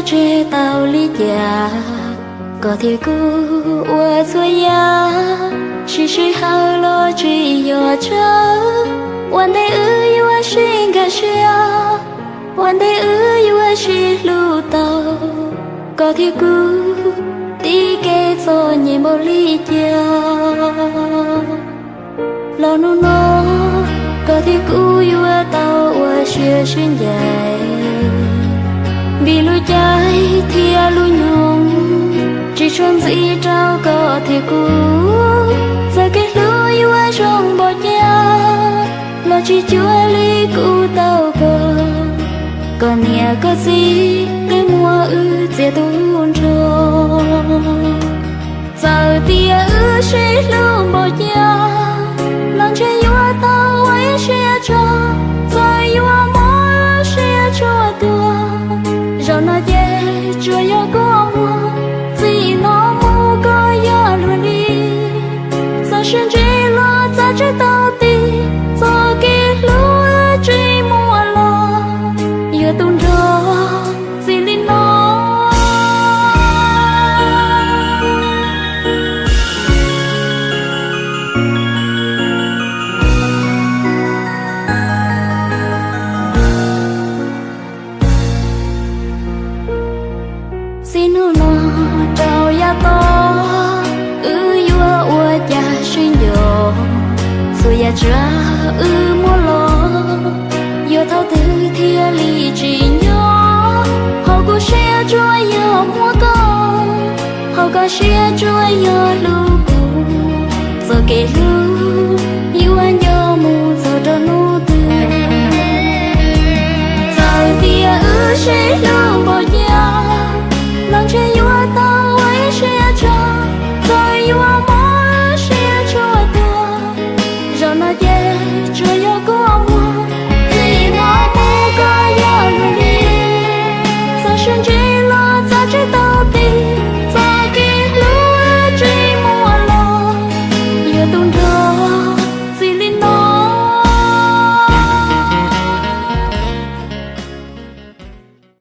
tseg tau li cas, koj thiab kuv ua txhua yam, sib sij hawm los tsis yog tsawg. Ua ntej wb yuav sib nkag siab, ua ntej wb yuav sib hlub tau, koj thiab kuv tib kev txom nyem npaum li cas. Los hnub no koj thiab kuv yuav tau ua siab sib ncaim, vim lub caij thiab lub nyoog tsis tshua ntxim rau koj thiab kuv. Txoj kev hlub yuav zoo npaum cas los tsis cuag li kuv tau koj. Koj niam koj txiv twb muab wb txiav tu nrho. Txawm tias wb sib hlub npaum cas los ntshe yuav tau ua ib siab tso. Txawm yuav muab wb siab tsuag tuag, zaum no ces tsuas yog koj muag, txij no mus koj yog luag li. Txoj sia ntsib los txawj tsis tau ti, txoj kev hlub tsis muaj los yuav tu nrho txij li no. Txij hnub no rau yav tom, wb yuav ua cas sib nco? Txhua yam tsav wb muab los, yuav thaum twg thiaj li tsim nyog? Hauv kuv siab tsuas yog muaj koj, hauv koj siab tsuas yog hlub kuv. Txoj kev hlub yuav nco mus txog rau hnub twg? Txawm tias wb sib hlub